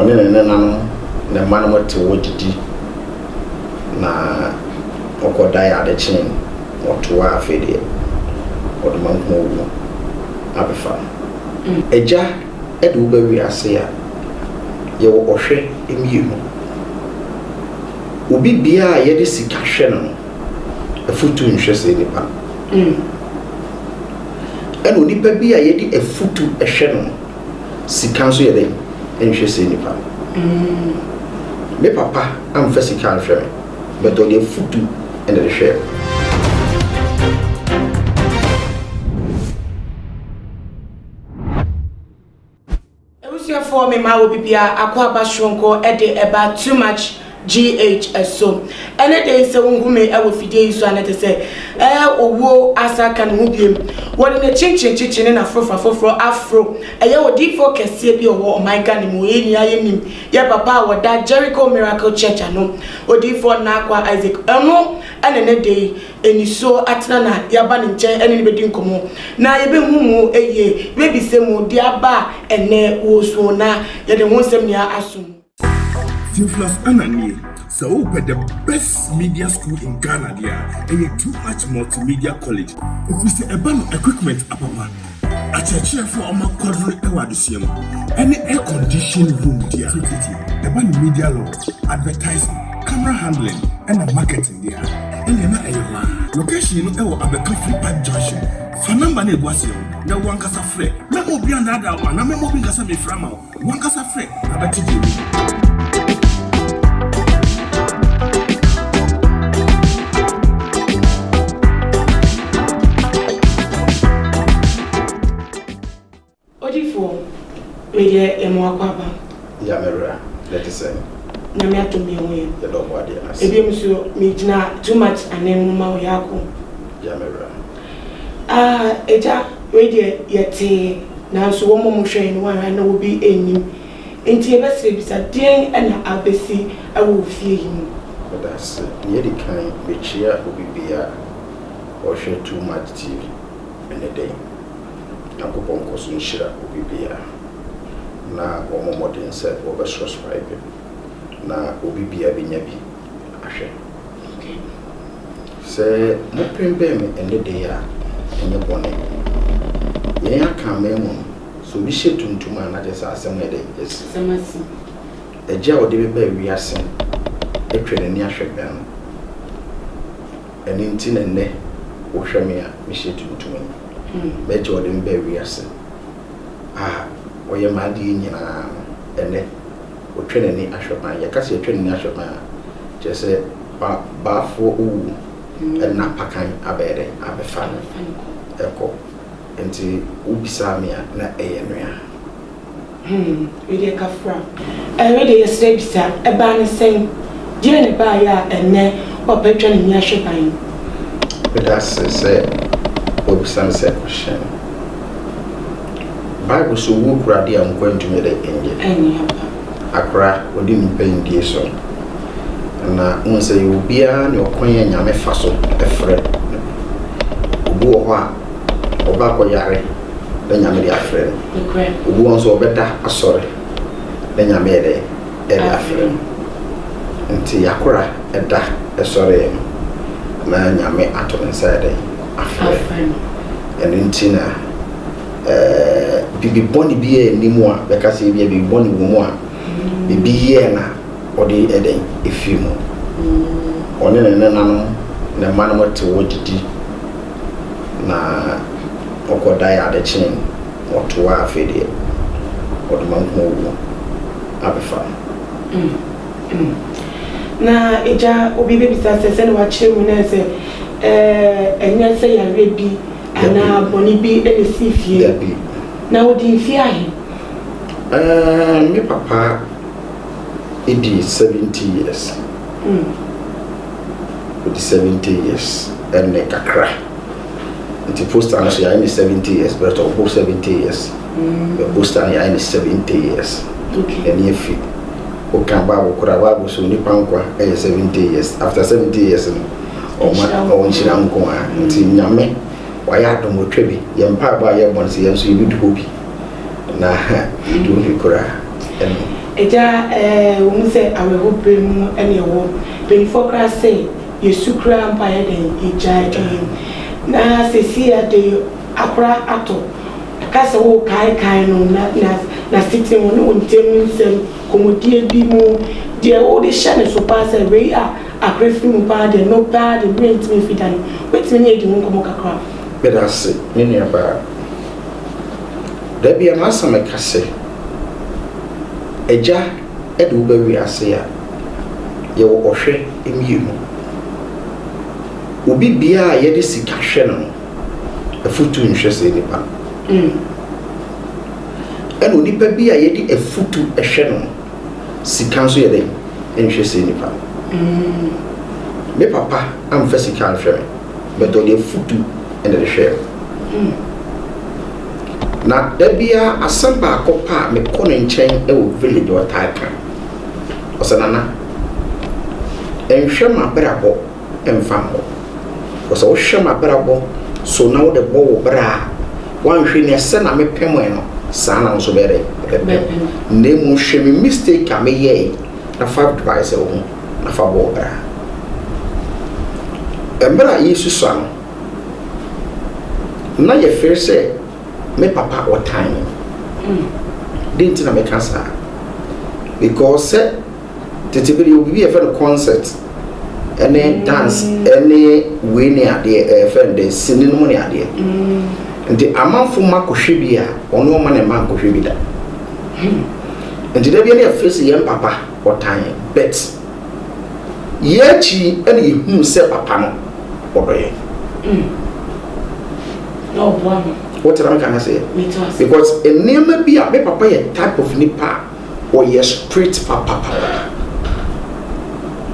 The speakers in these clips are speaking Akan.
Ɔne ne nenanom ne mma nom te hɔ didi na ɔkɔdae ade kyee no ɔtoa afei deɛ ɔde manko owuo abɛfa no. Agya de wo ba wiase a, yɛwɔ ɔhwɛ mmienu. Obi biara a yɛde sika hwɛ no no, afutu nhwɛ saa nipa no. Ɛna onipa bi a yɛde afutu hwɛ no no, sika nso yɛ dɛn? Nhwɛ saa nipa no. Me papa amfa sika anhwɛ me, but ɔde afutu na ɛde hwɛɛ me. Abusuafoɔ me ma obi biara akwaaba soronko de ɛba too much GH so. Ɛnɛ da yi sɛ wo hu me wɔ fidie yi so a na kyerɛ sɛ ɛɛ owuo asa aka ne ho biem. Wɔde n'akyinkyin kyekye ne n'aforofa foforɔ aforo. Ɛyɛ odiyifoɔ kɛseɛ bi a ɔwɔ ɔman Ghana mu. Yɛn nyinaa yɛnim yɛ papa a ɔda Jericho Miracle Church ano, Odiyifoɔ Narkwa Isaac. Ɔno na ɛnɛ da yi nisuo atena na yɛaba ne nkyɛn ne no bɛdi nkɔmmɔ na yɛbɛhu mu yie, yɛbɛbisa mu deɛ aba a ɛnnɛ wɔresuo na yɛde ho nsɛm nyinaa aso mu. Theophilus Annan nie, sɛ wopɛ the best media school in Ghana deɛ a, ɛyɛ Too Much Multimedia College. Ɛfiri sɛ ɛba no equipment apapa, akyerɛkyerɛfoɔ a wɔakwadare wɔ adesua mu, ɛne air conditioned room deɛ a, tietietie, ɛba no media law, advertising, camera handling, ɛna marketing. Deɛ a, ɛnneɛ na ɛyɛ hɔ ara. Location no wɔ Abɛka Free Pipe Junction. Fa number no a ɛgu aseɛ no na wo ankasa frɛ. Mɛmma obi annaadaa wo anaa mɛmma obi nka sɛ mefrɛ ama wo. Wo ankasa frɛ na bɛte deɛ ɛwɔ mu. Odifoɔ, me deɛ yɛ mo akwaaba. Ya me wura, na ɛte sɛn? Nyame adom yɛn ho yɛ. Yɛda Ɔbɔadeɛ no ase. Ebiem nso me gyina too much anan mu ma wo yɛ ako. Ya me wura. Ah agya, wei deɛ yɛ tee nanso wɔn a wɔn hwɛ yɛn no wɔn anhwɛ a na obi nnim. Nti yɛ bɛ srɛ bisa deɛn na abɛsi wɔ wo fie yi mu? Meda ase. Nea edi kan, mekyia obi biara a ɔhwɛ Too Much TV ɛnnɛ da yi. Nyankopɔn nkɔ so nhyira obi biara na wɔmmɔ mmɔden sɛ wɔbɛ subscribe na obi biara bɛnya bi ahwɛ. Sɛ mopem bɛn me ɛnnɛ da yi a, ɛnyɛ bɔne. Yɛn Akanman mu no, sɛ obi hyɛ tuntum a na kyerɛ sɛ asɛm ayɛ dɛn? Asi. Asɛm asi. Agya a ɔde me baa wiase atwa n'ani ahwɛ bɛn no. Ɛno nti na nnɛ wohwɛ me a mehyɛ tuntum yi. M'agya a ɔde me baa wiase a ɔyɛ m'adeɛ nyinaa no, ɛnnɛ, ɔtwa n'ani ahwɛ ban. Yɛka sɛ yɛtwa n'ani ahwɛ ban a, kyerɛ sɛ ba baafoɔ owu na apakan abɛyɛ dɛn? Abɛfa no kɔ. Nti wobisaa me a, na ɛyɛ noa. Hmm, wei deɛ kafra. Eh, wei deɛ yɛsrɛ bisa, ɛbaa ne sɛn? Deɛn na ɛbaeɛ a ɛnnɛ papa atwa n'ani ahwɛ ban yi? Meda ase sɛ woabisa me sɛ question. Bible se owuo kura adeɛ a nkwa ntumi de nnye. Ɛnyɛ ampa. Akora, ɔdi ne mpanyindie so. Na wohu sɛ yɛwɔ obiara ne ɔkwan a Nyame fa so frɛ no. Obi wɔ hɔ a, ɔba kɔyare. na Nyame de afrɛ no. Obi wɔ hɔ nso ɔbɛda asɔre na Nyame yɛ dɛn? Ɛde afrɛ no. Nti Yakora da sɔreɛ no na Nyame ato ne nsa yɛ dɛn? Afrɛ no. Ɛno nti na ɛɛ bibi bɔne biara nni mu a bɛka sɛ ebia bibi bɔne wɔ mu a bibi yɛɛ na ɔde yɛ dɛn? Ɛfiri mu. Ɔne ne nenanom ne mma nom te hɔ didi na ɔkɔdae ade kyee no, ɔtoaa afei deɛ ɔde manko owuo abɛfa no. Mm, mm. Na agya, obi bɛbisa sɛ, sɛdeɛ wakyerɛ mu no ayɛ sɛ ɛɛ, ɛnyɛ sɛ yareɛ bi anaa bɔne bi na ɛsii fie? Dabi. Na ɔdii mfeɛ ahe? Ɛɛ, me papa dii 70 years. Mm. Ɔdi 70 years ɛne kakra. Nti poster no so yɛayɛ no 70 years but ɔbɔ 70 years. But poster no yɛayɛ no 70 years. Okay. Ɛne afi. Woka Bible koraa Bible so nipa nkwa ɛyɛ 70 years. After 70 years no ɔma ɔwɔ nhyira nko a. Nti Nyame wayɛ adom otwa bi. Yɛn mpaebɔ a yɛbɔ no sɛ yɛn nso yɛbɛdu hɔ bi. Na yɛdu hɔ bi koraa ɛno. Agya, ɛwɔ mu sɛ awerɛho berɛ mu na yɛwɔ, mpanimfoɔ koraa sɛ yɛsu koraa mpo a yɛ dɛn yɛgyae ɛɛ. Na seesei ara de akora atɔ, ka sɛ wokaekae no na na n'asetena mu ne wo ntam nsɛm, nkɔmmɔdie bi mu, deɛ wode hyɛ ne so paa sɛ wei a akora firi mu paa deɛ no paa deɛ me werɛ ntumi mfi da no, wobɛtumi ne yɛn adi ho nkɔmmɔ kakra? Meda ase, me nuabaa. Da bi a m'asɛm ka sɛ, Agya de wo ba wiase a, yɛwɔ ɔhwɛ mmienu. Obi biara a yɛde sika hwɛ no no, afutu nhwɛ saa nipa no. Ɛna onipa bi a yɛde afutu hwɛ no no, sika nso yɛ dɛn? Nhwɛ saa nipa no. Me papa amfa sika anhwɛ me. but ɔde afutu na ɛde hwɛɛ me. Na da biara asɛm baako pɛ a mekɔ ne nkyɛn wɔ village ɔtaa ka. Ɔsɛ Nana, nhwɛ m'abrabɔ mfa mmɔ. Ɔsɛ wohwɛ m'abrabɔ so na wode bɔ wo bra a, woanhwɛ ni a sɛ na mepemee no, saa na wo nso bɛyɛ dɛn? Bɛpem. Na mmom hwɛ me mistake a meyɛe na fa advice wo ho. na fa bɔ wo bra. Mmerɛ a yɛresusua no, na yɛfeer sɛ me papa ɔtan me. Dɛn nti na meka saa? Because sɛ tete bere yɛwɔ biribi yɛfrɛ no concert ɛne dance ɛne wei ne adeɛ ɛyɛfrɛ no dɛ sini no mu ne adeɛ. Nti amanfo ma kɔhwɛ bi a ɔno ɔma ne mma nkɔhwɛ bi da. Nti da bi ne yɛfeer sɛ yɛn papa ɔtan yɛn but yɛn akyi yi ɛna yɛhunu sɛ papa no ɔdɔ yɛn. Mm. Na ɔboa mo. Wote na meka no ase? Mete ase. Because nneɛma bi a me papa yɛ type of nipa a ɔyɛ straight papapapa.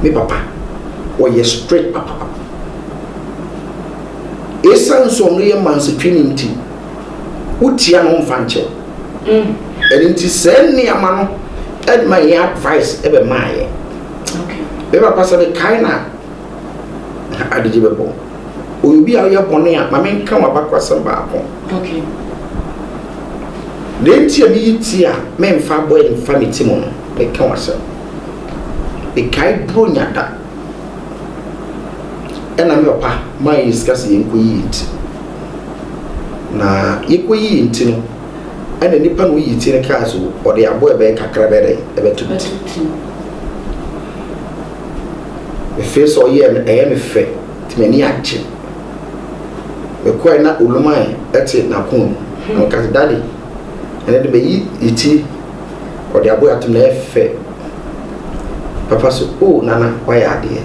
Me papa ɔyɛ straight papapapa. Esiane sɛ ɔno yɛ mansotwe no nti, wotia no ɔmfa nkyɛ wo. Ɛno nti saa nneɛma no ɛma yɛn advice ɛbɛmaa yɛn. Me papa sɛ mekae na adegye bɛbɔ. Ɔyɛ obi a ɔyɛ bɔne a ma menka w'abakwasɛm baako. Deɛ nti a meyi ti a memfa abɔ mfa me ti mu no, meka w'asɛm. Mekae Buronya da ɛna me papa maa yɛn sika sɛ yɛnkɔyi yɛn ti. Na yɛkɔyi yɛn ti no, ɛna nipa na oyi ti no kaa so ɔde aboa ɛbɛyɛ kakra bɛyɛ dɛ ɛbɛto ne ti. Mefee sɛ ɔyɛɛ no ɛyɛ me fɛ nti m'ani agye. Mekɔɛ na Oluman ɛte n'akɔn mu na ɔka sɛ daddy ɛnɛ de bɛyi ne ti ɔde aboa ato na ɛyɛ fɛ. Papa so oh nana wayɛ adeɛ.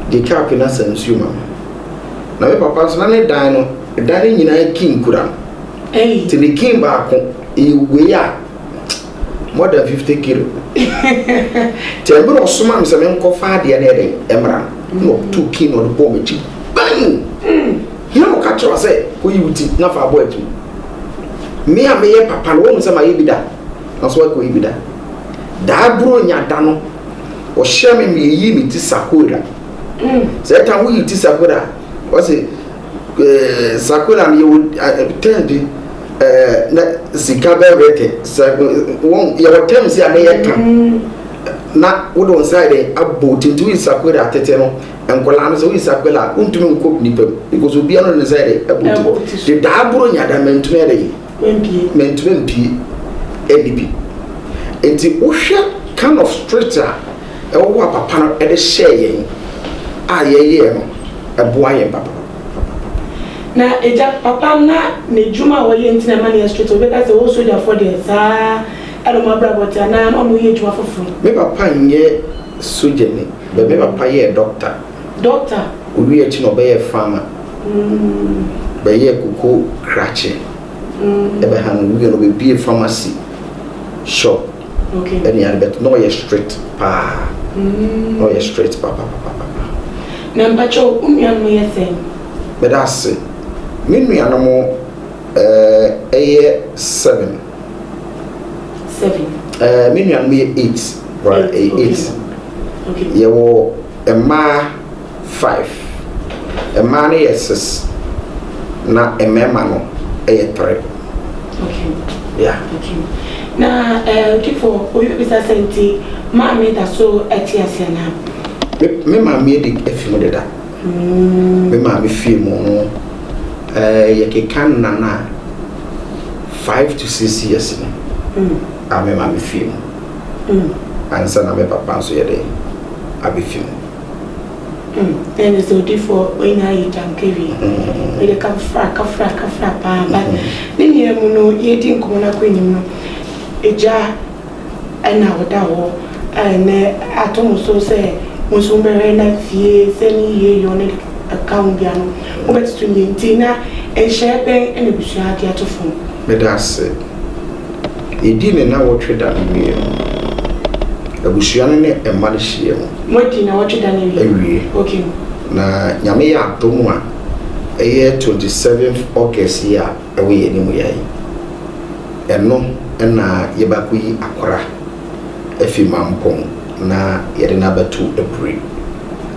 Gye cup na sa nsuo ma me. Na me papa nso na ne dan no dan no nyinaa kin kura no. Nti ne kin baako ɛyɛ wei a more than 50 kilo. Nti ɛberɛ ɔsoma me sɛ menkɔfa adeɛ no ɛdɛn ɛmmra no na ɔtoo kin na ɔde bɔɔ m'akyi bang! Hena na ɔka kyerɛ wo sɛ kɔyi wo ti na fa abɔ akyi? Me a meyɛ papa no woahu sɛ mayɛ bi da? Nanso woakɔyi bi da. Daa Buronya da no ɔhyɛɛ me ma yɛyii me ti sakoira. Sɛ ɛta woyi ti sakoira a ɔse Eh, sakura no yɛwɔ eh, terms bi eh, na sika bɛrɛtɛ sɛ wɔn yɛwɔ terms a ne yɛka mm. na wode wɔn nsa yɛ dɛ abɔ ti nti woyi sakura atete no nkwadaa no sɛ woyi sakura a wontumi nkɔ nipa mu because obiara no ne nsa yɛ dɛ abɔ ti de daa boro nyada mɛntumi yɛ dɛ mɛntumi mpie ɛni bi nti wohwɛ kind of street a ɛwɔ hɔ a papa no de hyɛɛ yɛn a yɛyɛɛ no, ɛboa yɛn papapapapa. Na agya, papa na n'adwuma a ɔyɛ nti na ɛma no yɛ strict, obi bɛka sɛ oh sogyafoɔ deɛ saa ɛna wɔn abrabɔ te anaa na wɔyɛ adwuma foforɔ. Me papa nyɛ sogyani but me papa yɛɛ doctor. Doctor? Owie akyi na ɔbɛyɛɛ farmer, bɛyɛɛ koko krakye ɛbɛha no, owie no ɔbɛbie pharmacy shop. Okay. Ɛne ade but na ɔyɛ strict paa. Mm. Na ɔyɛ strict papapapapa. Na mpakyɛw wo nuanom yɛ sɛn? Meda ase. Me nuanom ɛɛ ɛyɛ seven. Seven. Ɛɛ me nuanom yɛ eight. Right, eight. Okay. Eight. Okay. Yɛwɔ mmaa five. Mmaa no yɛ six na mmarima no yɛ three. Okay. Yeah. Okay. Na eh, Odifoɔ, obi bɛbisa sɛ nti maame da so te ase anaa? Me, me maame adi afi mu deda. Me maame fie mu no, eh, yɛkeka nna no a, 5 to 6 years no a me maame fie mu. Ansa na me papa nso yɛ dɛ abɛfi mu. Ɛne sɛ odifoɔ ɔnya yɛ gyankawie. Mede kafra kafra kafra paa, but ne nua mu no, yɛdi nkɔmmɔ no akɔ anim no, egya ɛna ɔda hɔ a ɛnɛ ato mo so sɛ mo nso mobɛhwɛ na fie sɛ ne yie yɔ ne ɛka ho bia no mobɛtoto nie, nti na nhyɛ bɛn ɛna abusua de ato fam? Meda ase. Yɛdii ne nawɔtwe da no wie no, abusua no ne mma no hyia mu. Moadi nawɔtwe da no awie? Awie. Na Nyame yɛ adom a, ɛyɛ 27th August yi a ɛwɔ yɛn anim yɛ yi, ɛno na yɛbɛakɔyi akora afi Mampɔn na yɛde no abɛto Aburi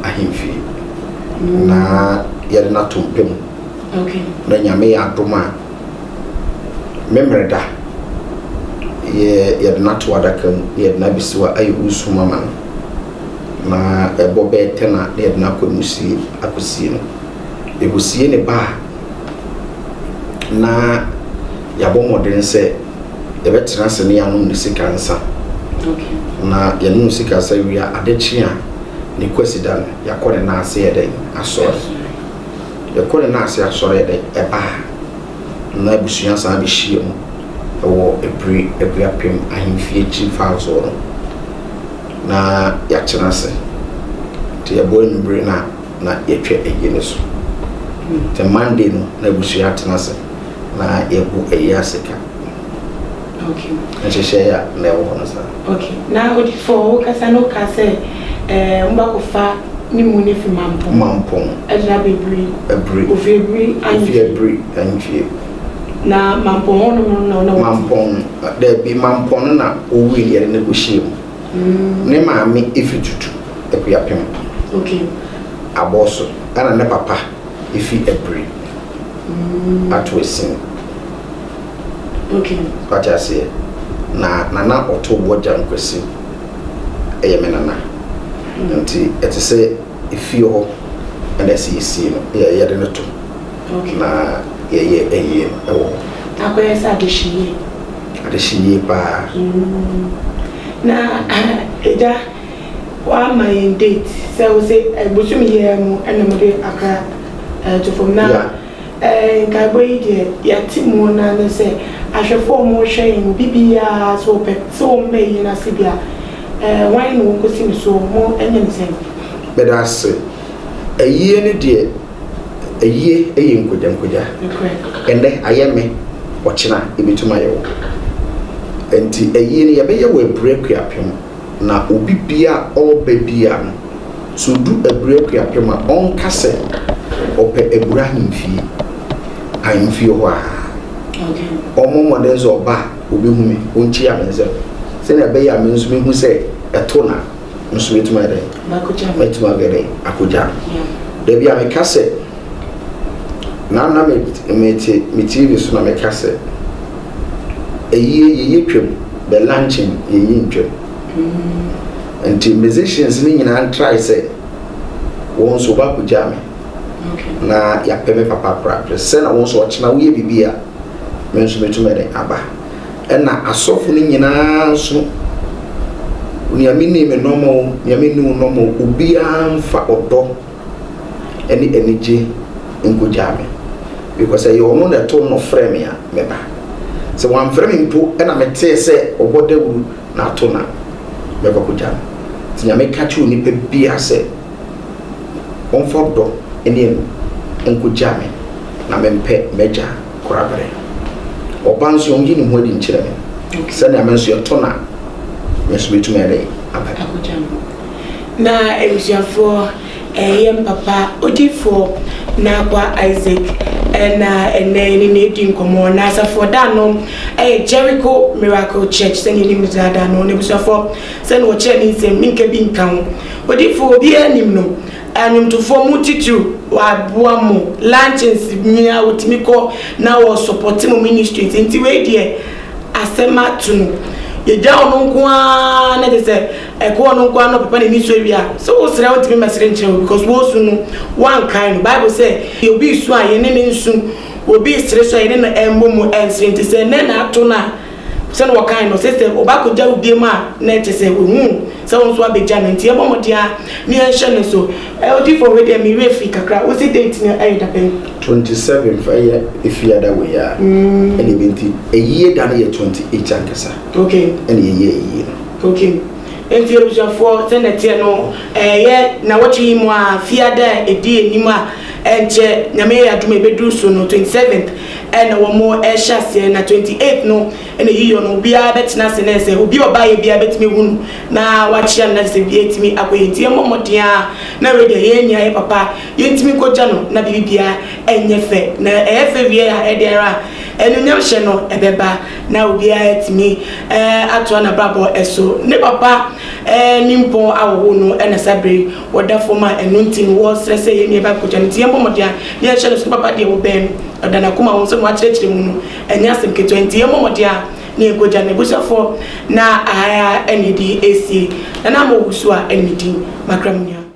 ahemfie na yɛde no ato mpa mu. Na Nyame yɛ adom a, Memerɛ da yɛ yɛde no ato adaka mu na yɛde no abɛsi hɔ ayɛ wusum ama no, na ɛbɔ bɛyɛ 10 a na yɛde no akɔ musie akɔsie no. Yɛkɔsie ne ba a, na yɛabɔ mmɔden sɛ yɛbɛtena ase ne yɛanom ne sika nsa. Na yɛnom sika nsa wie a, ade kye a ne Kwasida no, yɛakɔ ne nan ase yɛ dɛn asɔre. Yɛkɔ ne nan ase asɔre yɛ dɛn ɛba a, na abusua san bɛhyia mu wɔ Abiri Akuapem ahemfie akyi mfaasoɔ no na yɛatena ase. Nti yɛbɔ anwummere no a, na yɛtwa ayie no so. Nti Monday no na abusua atena ase na yɛbɔ ayie ase ka. Nhyehyɛeɛ a na ɛwɔ hɔ no saa. Okay. Na odifoɔ, wokasa no woka sɛ mobakɔfa ne mu no fi Mampɔn. Mampɔn. Ɛde no aba Abiri. Abiri. Ofi Abiri ahemfie. Ofi Abiri ahemfie. Na Mampɔn hɔ nom no na ɔte? Mampɔn, daabi, Mampɔn no na owui no yɛde no kɔhyɛɛ mu. Ne maame efi Tutu, Akuapem. Abɔso, ɛna ne papa efi Abiri. Ato Asin. Wate aseɛ? Na Nana Ɔto Bɔgya Nkwasi yɛ me nana. Nti ɛte sɛ efie hɔ na ɛsɛ yɛsie no, yɛ yɛde no to. Na yɛyɛ ayie no wɔ hɔ. Akɔyɛ sɛ adehye yie. Adehye yie paa. Na agya, woama yɛn date sɛ wo se bosome yi ara mu na mode akra to fam. Na Nkaebɔ yi deɛ yɛate mu no ara ne sɛ ahwɛfoɔ a wɔrehwɛ yɛn obi biara sɛ ɔpɛ sɛ wɔba ayie no ase bi a, hwan na wɔnkɔsi ne soɔ? Mo nyɛ no sɛn? Meda ase. Ayie no deɛ, ayie yɛ nkogyankogya. Nokorɛ. Ɛnnɛ ayɛ me, ɔkyena ɛbɛtum ayɛ wo. Nti ayie no yɛbɛyɛ wɔ Abura Akuapem. Na obi bia a ɔreba bia no, sɛ odu Abura Akuapem a, ɔnka sɛ ɔpɛ Abura ahemfie, ahemfie hɔ a. Ɔmmɔ mmɔden sɛ ɔba a, ɔbɛhu me, ɔnkyia me nsam, sɛnea ɛbɛyɛ a me nso mɛhu sɛ ɛto no a, me nso mɛtumi ayɛ dɛn? Mɛtumi ayɛ dɛn? Akɔgya no. Da bi a meka sɛ, na na mete me TV so na meka sɛ, Ayie yɛyɛ twam, but luncheon yɛnyɛ ntwam. Nti musicians no nyinaa ntrae sɛ wɔn nso wɔbɛakɔgyaa me na yɛapɛ me papa koraa sɛ na wɔn nso ɔkyena woyɛ biribi a me nso mɛtumi de aba. Ɛna asɔfo no nyinaa nso, nea menni me nɔma o, nea menni wo nɔma o, obiara mfa ɔdɔ ne anigye nkogyaa me because ɛyɛ ɔno na ɛto no frɛ me a mɛba. Sɛ wamfrɛ me mpo na metee sɛ ɔbɔ dawuru na ato no a, mɛkɔ akɔgya no. Nti Nyame ka kyerɛ onipa biara sɛ ɔmfa ɔdɔ ne nkogya me na mempɛ m'agya koraberɛ. Ɔba nso ɔnyi ne ho adi nkyerɛ me sɛnea me nso ɛto no a me nso mɛtumi ayɛ dɛn aba bi. Akɔgya no. Na abusuafoɔ, yɛn papa odiyifoɔ Narkwa Isaac na ɛnnɛ yɛne no redi nkɔmmɔ. Na asafo ɔda ano yɛ Jericho Miracle Church sɛdeɛ yɛnim no daadaa no. Na abusuafoɔ, sɛdeɛ ɔkyerɛ ne nsɛm, menka bi nka ho. Odiyifoɔ, obiara nim no, anwomtofoɔ mo titiriw, waboa mo, luncheons nyinaa wɔtumi kɔ na wɔsupɔte mo ministries. Nti wei deɛ, asɛm ato no. Yɛgya ɔno nko ara na kyerɛ sɛ ɛkɔ ɔno nko ara na ɔpepa n'ani so awie a, sɛ wosrɛ a wontumi mmɛsrɛ nkyerɛ wo because woresu no woankae no. Bible sɛ obi resu a yɛne no nsu, obi resere nso a yɛne no mmɔ mu nsere. Nti sɛ nnɛ na ato no a, Sɛnea wɔkae no, sɛ sɛ ɔba kogya wo bio a, na ɛkyerɛ sɛ wahu sɛ wo nso abegya no. Enti yɛmmɔ mmɔden ara na yɛnhyɛ no so. Odiyifo, wei deɛ me werɛ fii kakra. Wose date no yɛ da bɛn? 27th ɛyɛ Efiada wei a ɛna ɛbɛ nti ayie da no yɛ 28 ankasa Okay. ɛna yɛyɛ ayie no. Okay. Enti abusuafoɔ sɛnea ɛteɛ no ɛyɛ nawɔtwe yi mu a Fiada a ɛdi anim a ɛnkyɛ Nyame yɛ adom a ɛbɛduru so no 27th ɛna wɔn ɛhyɛ aseɛ na 28th no ɛna yiyɔ no obiara bɛtena ase na ɛsɛ obi a ɔbaeɛ biara bɛtumi ahu no na wakyea no na sɛ biribiara atumi akɔ yie nti yɛmmɔ mmɔden ara na wei deɛ yɛn nua yɛ papa yɛntumi nkɔgya no na biribiara ɛnyɛ fɛ na ɛyɛ fɛ wie a ɛdeɛ ara a anuonyam hyɛ no ɛbɛba na obiara atumi atoa n'abrabɔ so ne papa nimpɔn awɔwo no ɛna saa bere yi wɔda fam a ɛno nti no wɔsrɛ sɛ yɛn nua bɛakɔgya no nti yɛmmɔ mmɔden a na yɛnhyɛ no so ne papa deɛ wɔbɛn no ɔda n'akoma ho sɛ na wakyerɛkyerɛ mu no ɛnyɛ asɛm ketewa nti yɛmmɔ mmɔden a na yɛnkɔgya no abusuafoɔ na aha ɛna ɛdi ɛsie na na ama ɔwusu a ɛne me din makra me nua.